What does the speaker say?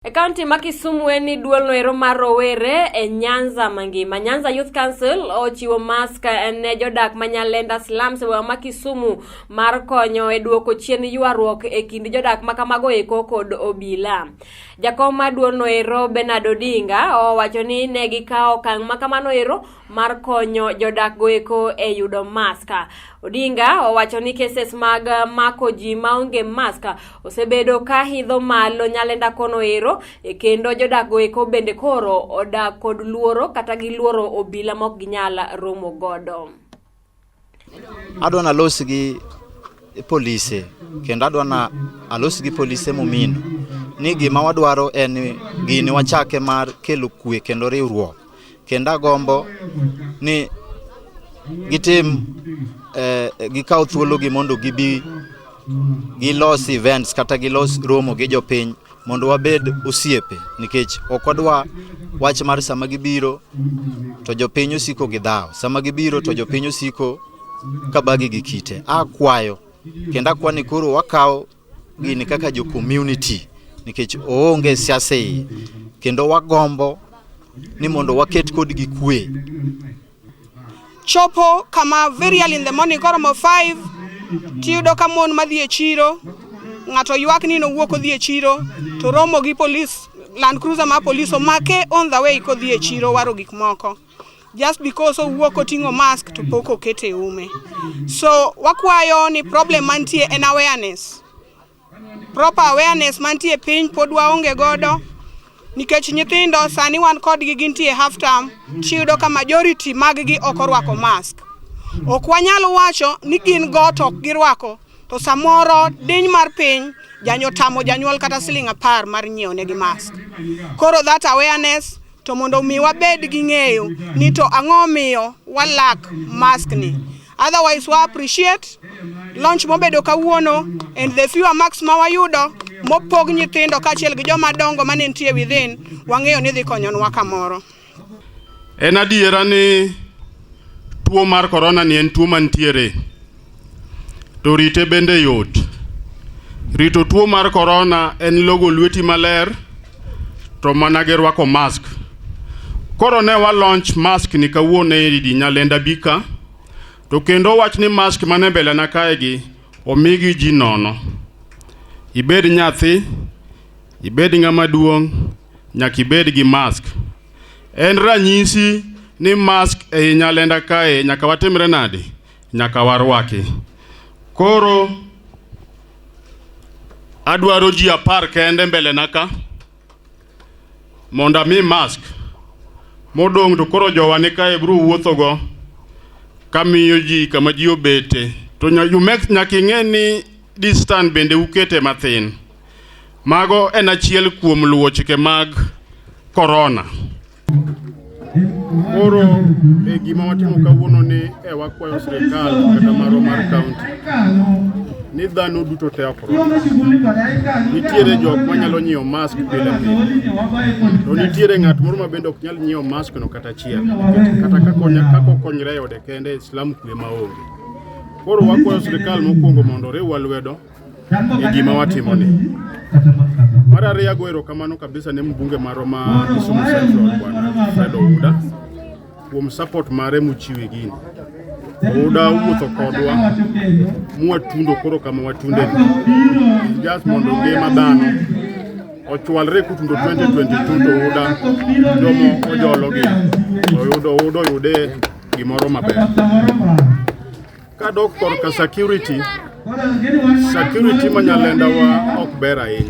E kaunti ma Kisumu en ni duol noero mar rowere e Nyanza mangima. Nyanza Youth Council ochiwo mask ne jodak ma Nyalenda slums e boma ma Kisumu mar konyo e duoko chien ywaruok e kind jodak ma kamago eko kod obila. Jakom mar duol noero Bernard Odinga owacho ni ne gikawo okang' ma kamano ero mar konyo jodak go eko e yudo mask. Odinga owacho ni cases mag mako ji maonge mask osebedo ka idho malo Nyalenda kono ero e kendo jodak go eko bende koro odak kod luoro kata giluoro obila mok ginyal romo godo. Adwa nalos gi polise kendo adwa na alos gi polise momino ni gima wadwaro en gini wachake mar kelo kwe kendo riwruok kendo agombo ni gitim gikaw thuologi mondo gibi gilos events kata gilos romo gi jopiny mondo wabed osiepe nikech ok wadwa wach mar sama gibiro to jopiny osiko gi dhawo, sama gibiro to jopiny osiko ka bagi gi kite. Akwayo kendo akwa ni koro wakawo gini kaka jo community nikech oonge siasa iye kendo wagombo ni mondo waket kodgi kwe. Chopo kama very early in the morning koromo 5 tiyudo ka mon madhi e chiro, ng'ato ywak ni nowuok odhi e chiro to romo gi police Land Cruiser ma police omake on the way kodhi e chiro waro gik moko just because owuok oting'o mask to pok okete e ume. So wakwayo ni problem mantie en awareness, proper awareness mantie piny pod waonge godo nikech nyithindo sani wan kodgi gintie half term, tiyudo ka majority mag gi ok orwako mask. Ok wanyal wacho ni gin go to ok girwako, to samoro diny mar piny janyo tamo janyuol kata siling 10 mar nyiewo negi mask. Koro that awareness to mondo mi wabed gi ng'eyo ni to ang'o miyo wa lack mask ni. Otherwise wa appreciate launch mobedo kawuono and the fewer masks ma wayudo mopog nyithindo kaachiel gi joma dongo mane nitie within, wang'eyo ni dhi konyonwa kamoro. En adiera ni tuo mar korona ni en tuo mantiere to rite bende yot. Rito tuo mar korona en logo lweti maler to mana gi rwako mask. Koro ne wa launch mask ni kawuono e di Nyalenda Bika to kendo wach ni mask mane mbele na kae gi omigi ji nono. Ibed nyathi, ibed ng'ama duong', nyaka ibed gi mask. En ranyisi ni mask ei Nyalenda kae nyaka watimre nade? Nyaka warwaki. Koro adwaro ji 10 kende mbele na ka mondo ami mask. Modong' to koro jowa ni kae biro wuothogo kamiyo ji kama ji obete. To nyaka ing'e ni distance bende ukete mathin. Mago en achiel kuom luwo chike mag korona. Koro e gima watimo kawuono ni e wakwayo sirikal kata marwa mar kaunti ni dhano duto te ok rom. Nitiere jok manyalo nyiewo mask pile pile, to nitiere ng'at moro ma bende ok nyal nyiewo mask no kata achiel, nikech kata kaka okonyre e ode kende e slum kwe maonge. Koro wakwayo sirikal mokwongo mondo oriwwa lwedo e gima watimo ni. Mar ariyo, ago erokamano kabisa ne mbunge marwa ma Kisumu Central Bwana Fred Ouda kuom support mare mochiwo e gini. Ouda owuotho kodwa mwatundo koro kama watunde ni. Just mondo ngima dhano ochwalre kutundo 2022 to Ouda jomo ojologi oyudo Ouda oyude gimoro maber. Kadok korka security, security ma Nyalenda wa ok ber ahinya.